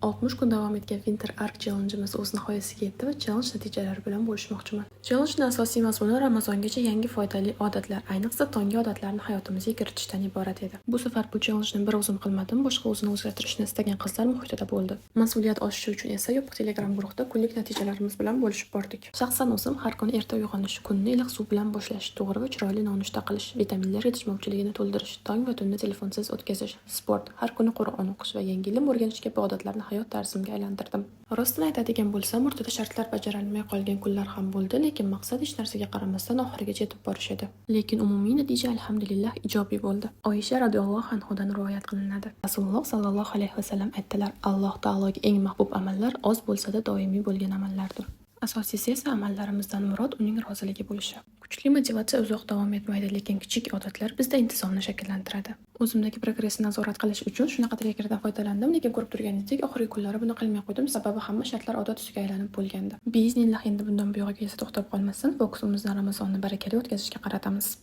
60 kun davom etgan Winter Arc challenge'imiz o'z nihoyasiga yetdi va challenge natijalari bilan bo'lishmoqchiman. Challengening asosiy mazmuni Ramazongacha yangi foydali odatlar, ayniqsa tonggi odatlarni hayotimizga kiritishdan iborat edi. Bu safar bu challenge'ni bir o'zim qilmadim, boshqa o'zini o'zgartirishni istagan qizlar muhitida bo'ldi. Mas'uliyat oshishi uchun esa yopiq Telegram guruhda kunlik natijalarimiz bilan bo'lishib bordik. Shaxsan o'zim har kuni erta uyg'onish, kunni iliq suv bilan boshlash, to'g'ri va chiroyli nonushta qilish, vitaminlar yetishmovchiligini to'ldirish, tong va tunni telefonsiz o'tkazish, sport, har kuni Qur'on o'qish va yangi ilm o'rganish kabi odatlarni hayot tarzimga aylantirdim. Rostini aytadigan bo'lsam, o'rtada shartlar bajarilmay qolgan kunlar ham bo'ldi, lekin maqsad hech narsaga qaramasdan oxirigacha yetib borish edi. Lekin umumiy natija, alhamdulillah, ijobiy bo'ldi. Oysha radhiyallohu anhudan rivoyat qilinadi. Rasululloh sollallohu alayhi vasallam aytdilar: "Alloh taologa eng mahbub amallar oz bo'lsa-da doimiy bo'lgan amallardir." Asosiysi esa amallarimizdan murod uning roziligi bo'lishi. Kuchli motivatsiya uzoq davom etmaydi, lekin kichik odatlar bizda intizomni shakllantiradi. O'zimdagi progressni nazorat qilish uchun shunaqa trekerdan foydalandim, lekin ko'rib turganingizdek, oxirgi kunlari buni qilmay qo'ydim, sababi hamma shartlar odat ustiga aylanib bo'lgandi. Biiznillah, endi bundan buyog'iga esa to'xtab qolmasdan, fokusimizni Ramazonni barakali o'tkazishga qaratamiz.